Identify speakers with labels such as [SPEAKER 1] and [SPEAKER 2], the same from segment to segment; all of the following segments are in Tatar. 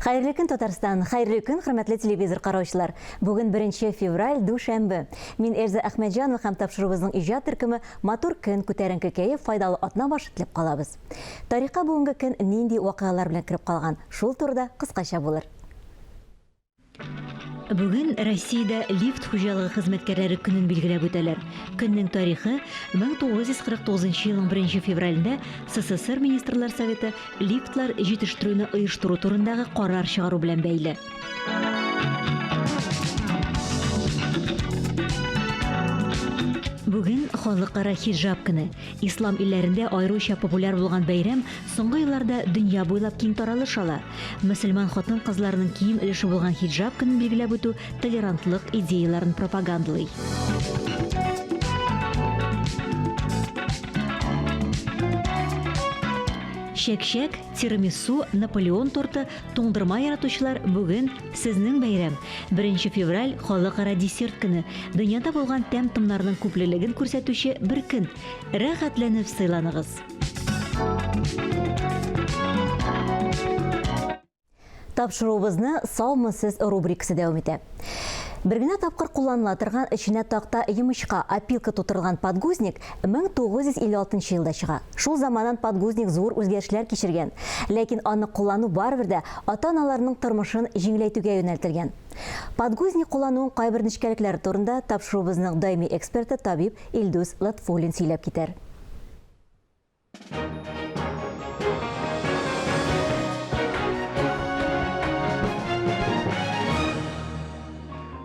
[SPEAKER 1] Хәерле көн, Татарстан! Хәерле көн, хөрмәтле телевизор караучылар! Бүген 1 февраль, дүшәмбе. Мин Эльза Әхмәтҗанова һәм тапшыруыбызның иҗат төркеме матур көн, күтәренке кәеф, файдалы атна башы теләп калабыз. Тарихка бүгенге көн нинди вакыйгалар белән кереп калган, шул турыда кыскача булыр. Бүген Россиядә лифт хуҗалыгы хезмәткәрләре көнен билгеләп үтәләр. Көннең тарихы 1949 елның 1 февралендә СССР Министрлар Советы лифтлар җитештерүне оештыру турындагы карар чыгару белән бәйле. Бүген халыкара хиҗаб көне. Ислам илләрендә аеруча популяр булган бәйрәм соңгы елларда дөнья буйлап киң таралыш ала. Мөселман хатын-кызларының кием өлеше булган хиджаб көнен билгеләп үтү толерантлык идеяләрен пропагандалый. Чәк-чәк, тирамису, Наполеон торты, туңдырма яратучылар, бүген сезнең бәйрәм! Беренче февраль, халыкара десерт көне. Дөньяда булган тәм-томнарның күплелеген күрсәтүче бер көн. Рәхәтләнеп сыйланыгыз! Тапшыруыбызны Саумы сез рубрикасы дәвам итә. Бер генә тапкыр кулланыла торган эченә такта йомычка, опилка тутырылган подгузник 1956 елда чыга. Шул заманнан подгузник зур үзгәрешләр кичергән. Ләкин аны куллану барыбер дә ата-аналарның тормышын җиңеләйтүгә юнәлтелгән. Подгузник куллануның кайбер нечкәлекләре турында тапшыруыбызның даими эксперты табиб Илдус Лотфуллин сөйләп китәр.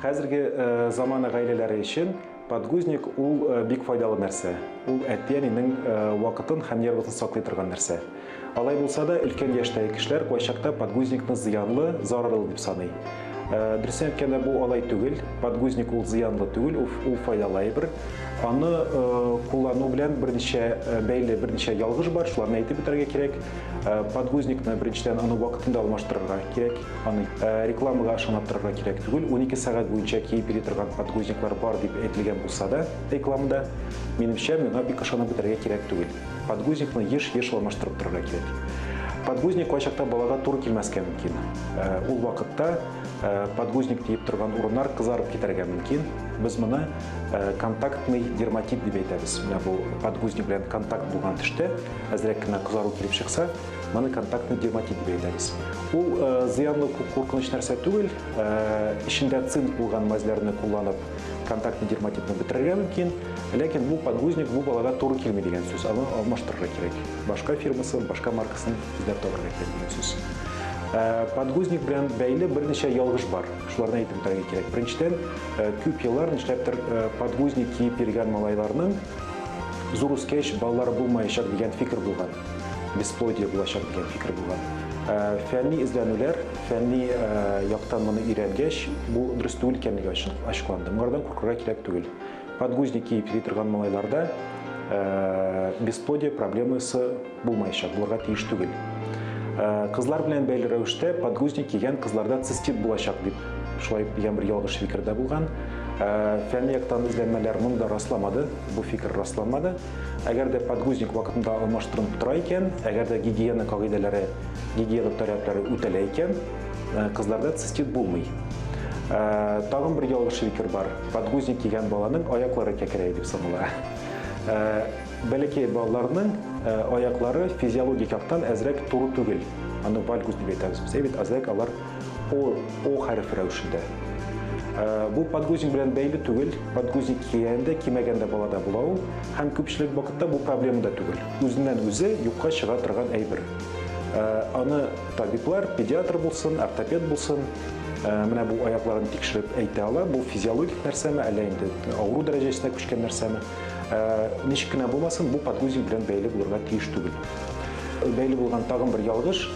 [SPEAKER 2] Хәзерге э, замана гаиләләре өчен подгузник ул э, бик файдалы нәрсә. Ул әти-әнинең э, вакытын һәм нервысын саклый торган нәрсә. Алай булса да, өлкән яшьтәге кешеләр кайчакта подгузникны зыянлы, зарарлы дип саный. Дөресен әйткәндә, бу алай түгел. Подгузник ул зыянлы түгел, ул файдалы әйбер. Аны куллану белән берничә бәйле берничә ялгыш бар, шуларны әйтеп үтәргә кирәк. Подгузникны беренчедән аны вакытында алмаштырырга кирәк. Аны рекламага ышанып торырга кирәк түгел. 12 сәгать буенча киеп йөри торган подгузниклар бар дип әйтелгән булса да рекламада, минемчә, моңа бик ышанып бетәргә кирәк түгел. Подгузникны еш-еш алмаштырып торырга кирәк. Подгузник кайчакта балага туры килмәскә мөмкин. Э, ул вакытта э, подгузник тиеп торган урыннар кызарып китәргә мөмкин. Без моны э, контактный дерматит дип әйтәбез. Менә бу подгузник белән контакт булган төштә әзрәк кенә кызару килеп чыкса, моны контактный дерматит дип әйтәбез. Ул зыянлы куркыныч нәрсә түгел. Эчендә цинк булган мазьләрне кулланып контактный дерматитны бетерергә мөмкин, ләкин бу подгузник бу балага туры килми дигән сүз, аны алмаштырырга кирәк. Башка фирмасын, башка маркасын эзләп табарга кирәк дигән сүз. Э, подгузник белән бәйле берничә ялгыш бар. Шуларны әйтеп үтәргә кирәк. Беренчедән, э, күп еллар нишләптер э, подгузник киеп йөргән малайларның зур үскәч балалары булмаячак дигән фикер булган. Бесплодие булачак дигән фикер булган. Фәнни эзләнүләр, фәнни яктан моны өйрәнгәч, бу дөрес түгел икәнлеге ачыкланды. Моңардан куркырга кирәк түгел. Подгузник киеп йөри торган малайларда бесплодие проблемасы булмаячак, булырга тиеш түгел. Кызлар белән бәйле рәвештә подгузник кигән кызларда цистит булачак дип шулай дигән бер ялгыш фикер дә булган. Фәнни яктан эзләнмәләр моны да расламады, бу фикер расланмады. Әгәр дә подгузник вакытында алмаштырынып тора икән, әгәр дә гигиена кагыйдәләре, гигиена таләпләре үтәлә икән, э, кызларда цистит булмый. Э, тагын бер ялгыш фикер бар. Подгузник кигән баланың аяклары кәкрәя дип санала. Э, бәләкәй балаларның аяклары физиологик яктан әзрәк туры түгел. Аны вальгус дип әйтәбез без. Әйбит, әзрәк алар О, О хәрефе рәвешендә. Э, бу подгузник белән бәйле түгел. Подгузник кигәндә, кимәгәндә балада була ул. Һәм күпчелек вакытта бу проблема да түгел. Үзеннән үзе юкка чыга торган әйбер. Э, аны табиблар, педиатр булсын, ортопед булсын, э, менә бу аякларын тикшереп әйтә ала, бу физиологик нәрсәме, әллә инде авыру дәрәҗәсенә күчкән нәрсәме. Ничек кенә булмасын, бу подгузник белән бәйле булырга тиеш түгел. Бәйле булган тагын бер ялгыш,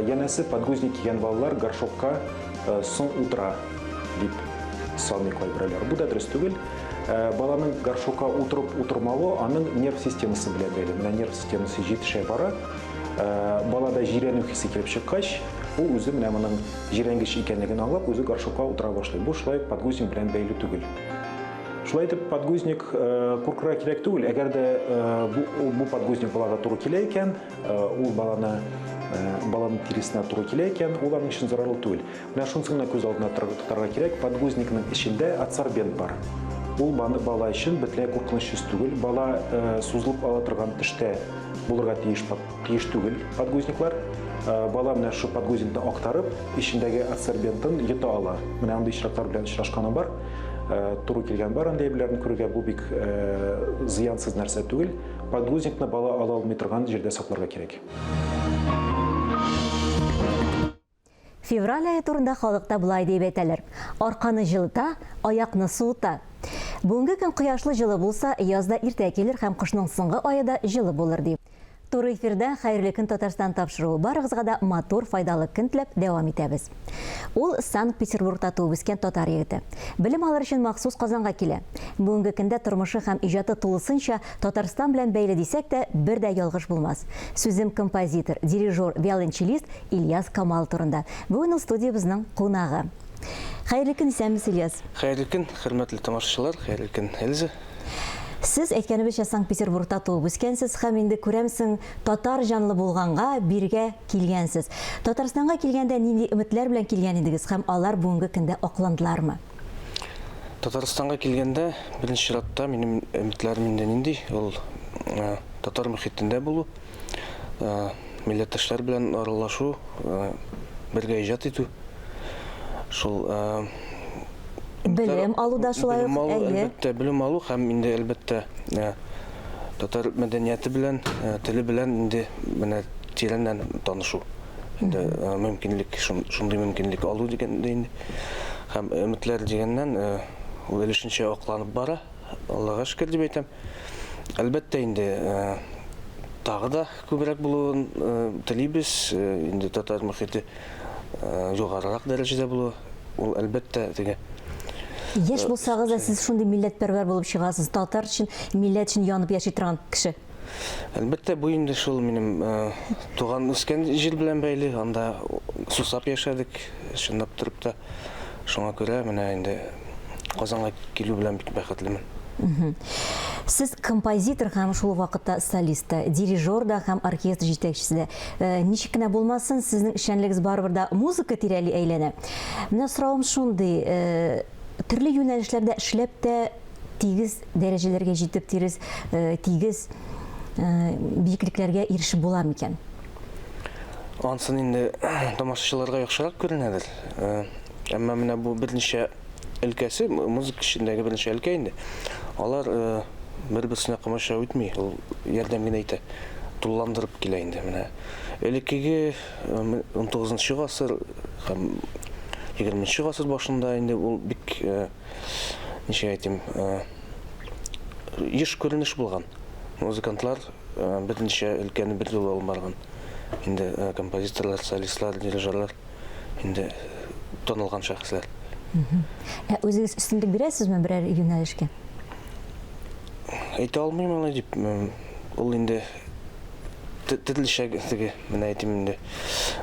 [SPEAKER 2] янәсе подгузник кигән балалар горшокка соң утыра дип саный кайберәүләр. Бу да дөрес түгел. Баланың горшокка утырып утырмавы аның нерв системасы белән бәйле. Менә нерв системасы җитешә бара. Балада җирәнү хисе килеп чыккач, ул үзе менә моның җирәнгеч икәнлеген аңлап, үзе горшокка утыра башлый. Бу шулай подгузник белән бәйле түгел. Шулай итеп, подгузник куркырга кирәк түгел. Әгәр дә бу, бу подгузник балага туры килә икән, ул баланы баланың тиресенә туры килә икән, ул аның өчен зарарлы түгел. Менә шунысын гына күз алдына тотарга кирәк, подгузникның эчендә адсорбент бар. Ул бала өчен бөтенләй куркынычсыз түгел. Бала сузылып ала торган төштә булырга тиеш, тиеш түгел подгузниклар. Бала менә шу подгузникны актарып, эчендәге адсорбентын йота ала. Менә андый очраклар белән очрашканым бар. Туры килгән бар андый әйберләрне күрергә. Бу бик зыянсыз нәрсә түгел. Подгузникны бала ала алмый торган җирдә сакларга кирәк.
[SPEAKER 1] Февраль ае турында халыкта болай дип әйтәләр: арканы җылыта, аякны суыта. Бүгенге көн кояшлы җылы булса, яз да иртә килер һәм кышның соңгы ае да җылы булыр, ди. Туры эфирда Хәерле көн, Татарстан тапшыруы. Барыгызга да матур, файдалы көн теләп дәвам итәбез. Ул Санкт-Петербургта туып үскән татар егете. Белем алыр өчен махсус Казанга килә. Бүгенге көндә тормышы һәм иҗаты тулысынча Татарстан белән бәйле дисәк тә, бер дә ялгыш булмас. Сүзем композитор, дирижер, виолончелист Ильяс Камал турында. Бүген ул студиябезнең кунагы. Хәерле көн, исәнмесез, Ильяс.
[SPEAKER 3] Хәерле көн, хөрмәтле тамашачылар, хәерле көн, Эльза.
[SPEAKER 1] Сез, әйткәнебезчә, Санкт-Петербургта туып үскәнсез һәм инде, күрәмсең, татар җанлы булганга бирегә килгәнсез. Татарстанга килгәндә нинди өметләр белән килгән идегез һәм алар бүгенге көндә акландылармы?
[SPEAKER 3] Татарстанга килгәндә, беренче чиратта минем өметләрем инде нинди? Ул татар мөхитендә булу, милләттәшләр белән аралашу, бергә иҗат итү. Шул
[SPEAKER 1] белем алу да шулай ук,
[SPEAKER 3] белем алу, әлбәттә, белем алу һәм инде әлбәттә татар мәдәнияте белән, теле белән инде менә тирәннән танышу. Инде мөмкинлек, шундый мөмкинлек алу дигәндә инде. Һәм өметләр дигәннән, ул өлешенчә акланып бара. Аллага шөкер дип әйтәм. Әлбәттә инде тагы да күбрәк булуын телибез. Инде татар мөхите югарырак дәрәҗәдә булуы, ул әлбәттә теге.
[SPEAKER 1] Яшь булсагыз да, сез шундый милләтпәрвәр булып чыгасыз, татар өчен, милләт өчен янып яши торган кеше.
[SPEAKER 3] Әлбәттә, бу инде шул минем туган үскән җир белән бәйле, анда сусап яшәдек, чынлап торып та. Шуңа күрә менә инде Казанга килү белән бик бәхетлемен.
[SPEAKER 1] Сез композитор һәм шул ук вакытта солист та, дирижер да һәм оркестр җитәкчесе дә. Ничек кенә булмасын, сезнең эшчәнлегегез барыбер дә музыка тирәли әйләнә. Менә соравым шундый, төрле юнәлешләрдә эшләп тә тигез дәрәҗәләргә җитеп, тирез, тигез биеклекләргә ирешеп була микән?
[SPEAKER 3] Ансын инде тамашачыларга яхшырак күренәдер. Әмма менә бу берничә өлкәсе, музыка эчендәге берничә өлкә инде, алар бер-берсенә комачау итми, ул ярдәм генә итә, тулыландырып килә инде. Менә элеккеге 19 гасыр һәм 20 гасыр башында инде ул бик, ничек әйтим, еш күренеш булган. Музыкантлар берничә өлкәне бер юлы алып барган. Инде композиторлар, солистлар, дирижерлар. Инде танылган шәхесләр.
[SPEAKER 1] Ә үзегез өстенлек бирәсезме берәр юнәлешкә?
[SPEAKER 3] Әйтә алмыйм алай дип. Ул инде төрлечә теге, менә әйтим инде.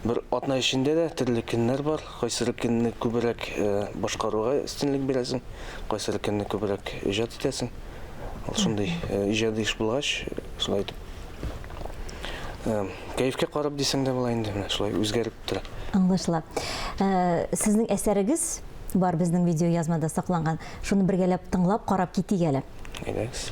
[SPEAKER 3] Бер атна эчендә дә төрле көннәр бар. Кайсы көнне күбрәк башкаруга өстенлек бирәсең, кайсы көнне күбрәк иҗат итәсең. Ул шундый иҗади эш булгач, шулай итеп кәефкә карап дисәң дә була инде, менә шулай үзгәреп тора.
[SPEAKER 1] Аңлашыла. Сезнең әсәрегез бар безнең видеоязмада сакланган. Шуны бергәләп тыңлап, карап китик әле.
[SPEAKER 3] Әйдәгез.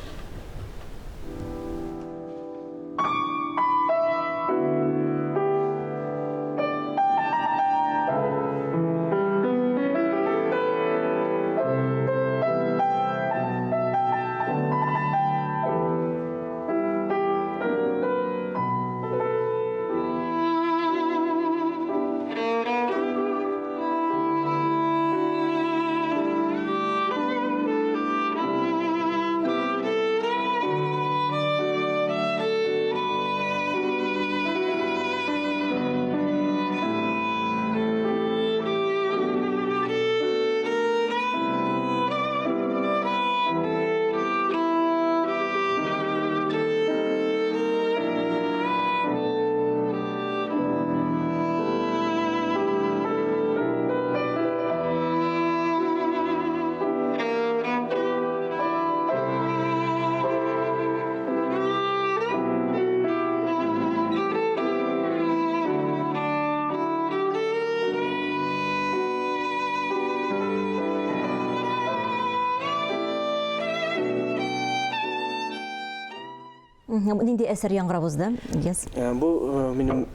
[SPEAKER 1] Нинди әсәр яңгырап узды, Ильяс?
[SPEAKER 3] Бу минем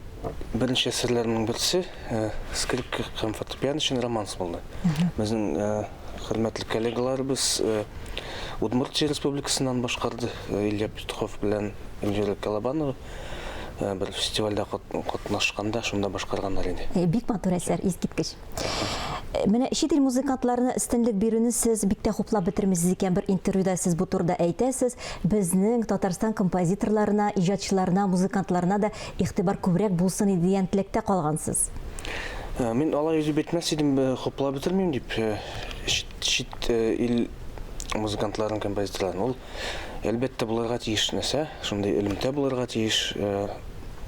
[SPEAKER 3] беренче әсәрләремнең берсе, скрипка һәм фортепиано өчен романс булды. Безнең хөрмәтле коллегаларыбыз Удмуртия Республикасыннан башкарды, Илья Петухов белән Эльвира Колобанова бер фестивальдә катнашканда шунда башкарганнар иде.
[SPEAKER 1] Бик матур әсәр, искиткеч. Менә чит ил музыкантларына өстенлек бирүне сез бик тә хуплап бетермисез икән, бер интервьюда сез бу турыда әйтәсез. Безнең Татарстан композиторларына, иҗатчыларына, музыкантларына да игътибар күбрәк булсын иде дигән теләктә калгансыз.
[SPEAKER 3] Мин алай дип әйтмәс идем, хуплап бетермим дип, чит ил музыкантларын, композиторларын. Ул, әлбәттә, булырга тиеш нәрсә, шундый элемтә булырга тиеш,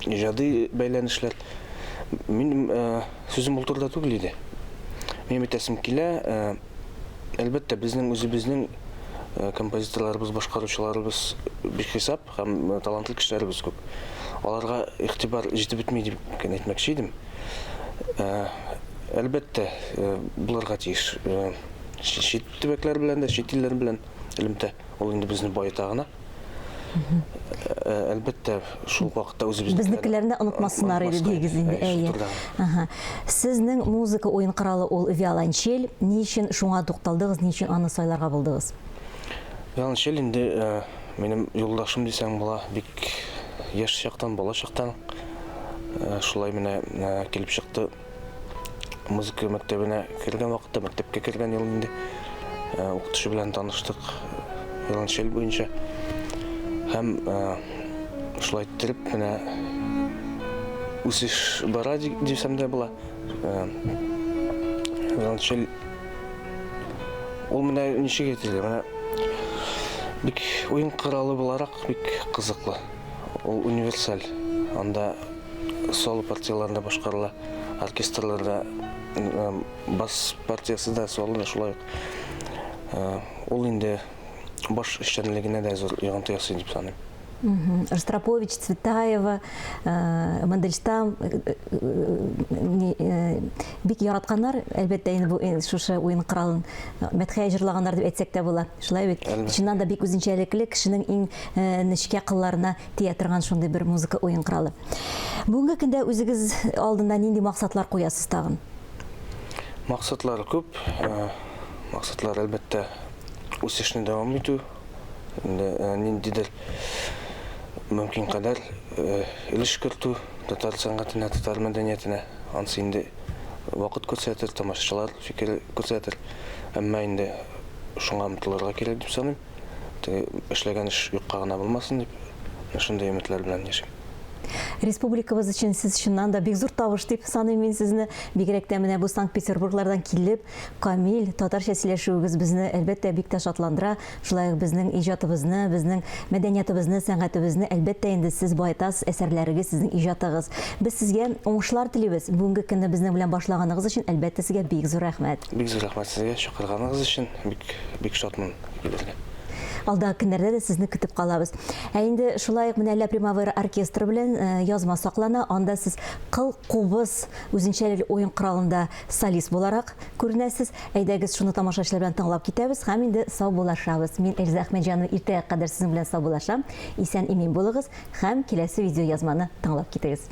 [SPEAKER 3] иҗади бәйләнешләр. Минем Сүзем ул турыда түгел иде. Минем әйтәсем килә, әлбәттә, безнең үзебезнең композиторларыбыз, башкаручыларыбыз бихисап һәм талантлы кешеләребез күп. Аларга игътибар җитеп бетми дип кенә әйтмәкче идем. Әлбәттә, булырга тиеш. Чит төбәкләр белән дә, чит илләр белән элемтә. Ул инде безне баета гына. Әлбәттә, шул ук вакытта үзебезнекеләрне
[SPEAKER 1] Безнекеләрне дә онытмасыннар иде дигез инде. Әйе. Ага. Сезнең музыка уен коралы ул виолончель. Ни өчен шуңа тукталдыгыз, ни өчен аны сайларга булдыгыз?
[SPEAKER 3] Виолончель инде минем юлдашым дисәң була, бик яшь чактан, бала чактан шулай менә килеп чыкты. Музыка мәктәбенә кергән вакытта, мәктәпкә кергән ел инде укытучы белән таныштык виолончель буенча. Һәм шулай иттереп менә үсеш бара дисәм дә була. Виолончель ул менә ничек әйтергә, менә бик уен коралы буларак бик кызыклы. Ул универсаль. Анда соло партияләрендә башкарыла, оркестрларда бас партиясе дә, соло да шулай ук. Ул инде баш эшчәнлегенә дә зур йогынты ясый дип саныйм.
[SPEAKER 1] Ростропович, Цветаева, Мандельштам бик яратканнар, әлбәттә, инде бу шушы уен коралын мәдхия җырлаганнар дип әйтсәк тә була. Шулай бит? Чыннан да бик үзенчәлекле, кешенең иң нечкә кылларына тия торган шундый бер музыка уен коралы. Бүгенге көндә үзегез алдында нинди максатлар куясыз тагын?
[SPEAKER 3] Максатлар күп. Максатлар, әлбәттә, үсешне дәвам итү. Инде ниндидер мөмкин кадәр өлеш кертү татар сәнгатенә, татар мәдәниятенә. Ансы инде вакыт күрсәтер, тамашачылар фикере күрсәтер. Әмма инде шуңа омтылырга кирәк дип саныйм. Теге эшләгән эш юкка гына булмасын дип, шундый өметләр белән яшим.
[SPEAKER 1] Республикабыз өчен сез чыннан да бик зур табыш дип саныйм мин сезне. Бигрәк тә менә бу Санкт-Петербурглардан килеп, камил татарча сөйләшүегез безне, әлбәттә, бик тә шатландыра. Шулай ук безнең иҗатыбызны, безнең мәдәниятыбызны, сәнгатебезне, әлбәттә инде, сез баетасыз, әсәрләрегез, сезнең иҗатыгыз. Без сезгә уңышлар телибез. Бүгенге көнне безнең белән башлаганыгыз өчен, әлбәттә, сезгә бик зур рәхмәт.
[SPEAKER 3] Бик зур рәхмәт сезгә чакырганыгыз өчен. Бик, бик шатмын килергә.
[SPEAKER 1] Алдагы көннәрдә дә сезне көтеп калабыз. Ә инде шулай ук менә Ля Примавера оркестры белән язма саклана. Анда сез кыл кубыз үзенчәлекле уен коралында солист буларак күренәсез. Әйдәгез, шуны тамашачылар белән тыңлап китәбез һәм инде саубуллашабыз. Мин Эльза Әхмәтҗанова иртәгә кадәр сезнең белән саубуллашам. Исән-имин булыгыз һәм киләсе видеоязманы тыңлап китегез.